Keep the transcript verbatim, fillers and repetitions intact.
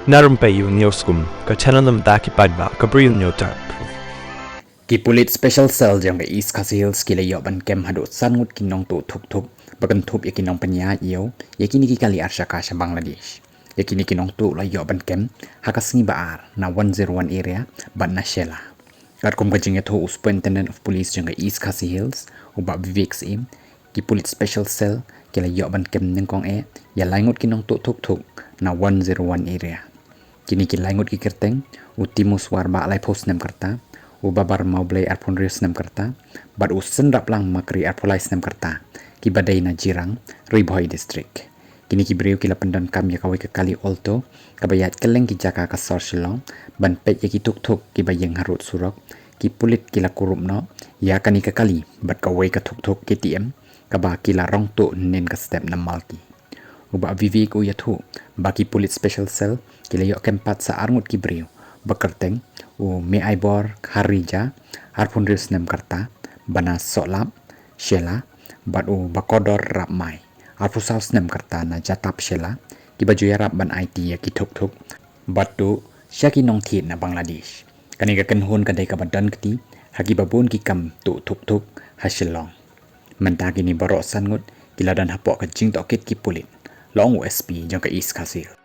Na rympei ïa u News Kum, ka channel na bynta ki paidbah ka Bri u Hynñiewtrep. Ki pulit Special Cell jong ka East Khasi Hills ki la ïoh ban kem haduh san ngut ki nongtuh thuk thuk ba kynthup ïa ki nongpynïaid ïew ïa kine ki kali arshaka sha Bangladesh. Ïa kine ki nongtuh la ïoh ban kem ha ka sngi ba ar na one zero one area bad na Shella. Katkum ka jingïathuh u Superintendent of Police jong ka East Khasi Hills, u Bah Vivek Syiem, ki pulit Special Cell ki la ïoh ban kem nyngkong eh ïa lai ngut ki nongtuh thuk thuk na one zero one area. Kine ki lai ngut ki kyrteng, u Timus Warbah laiphew snem ka rta, u Babar Mawblei arphew hynriew snem ka rta, bad u Synraplang Makri arphew lai snem ka rta, kiba dei na Jirang, Ri Bhoi District. Kine ki briew ki la pyndonkam ïa kawei ka kali Alto kaba ïaid kylleng ki jaka ka sor Shillong ban peit ïa ki thuk thuk kiba ïeng harud surok. Ki pulit ki la kurup noh ïa kane ka kali bad kawei ka thuk thuk K T M kaba ki la rong tuh hynnin ka step na Malki. U Bah Vivek u ïathuh ba ki pulit Special Cell ki la ïoh kem pat sa ar ngut ki briew ba kyrteng u Meaibor Harija arphew hynriew snem ka rta, ba na Sohlap, Shella, bad u Bakodor Rapmai arphew saw snem ka rta na Jatap, Shella, kiba ju ïarap ban aiti ïa ki thuk thuk bad tuh sha ki nongthied na Bangladesh. Kane ka kynhun ka dei kaba don kti ha kiba bun ki kam tuh thuk thuk ha Shillong. Mynta kine baroh san ngut ki la don hapoh ka jingtohkit ki pulit, la ong u S P jong ka East Khasi Hills.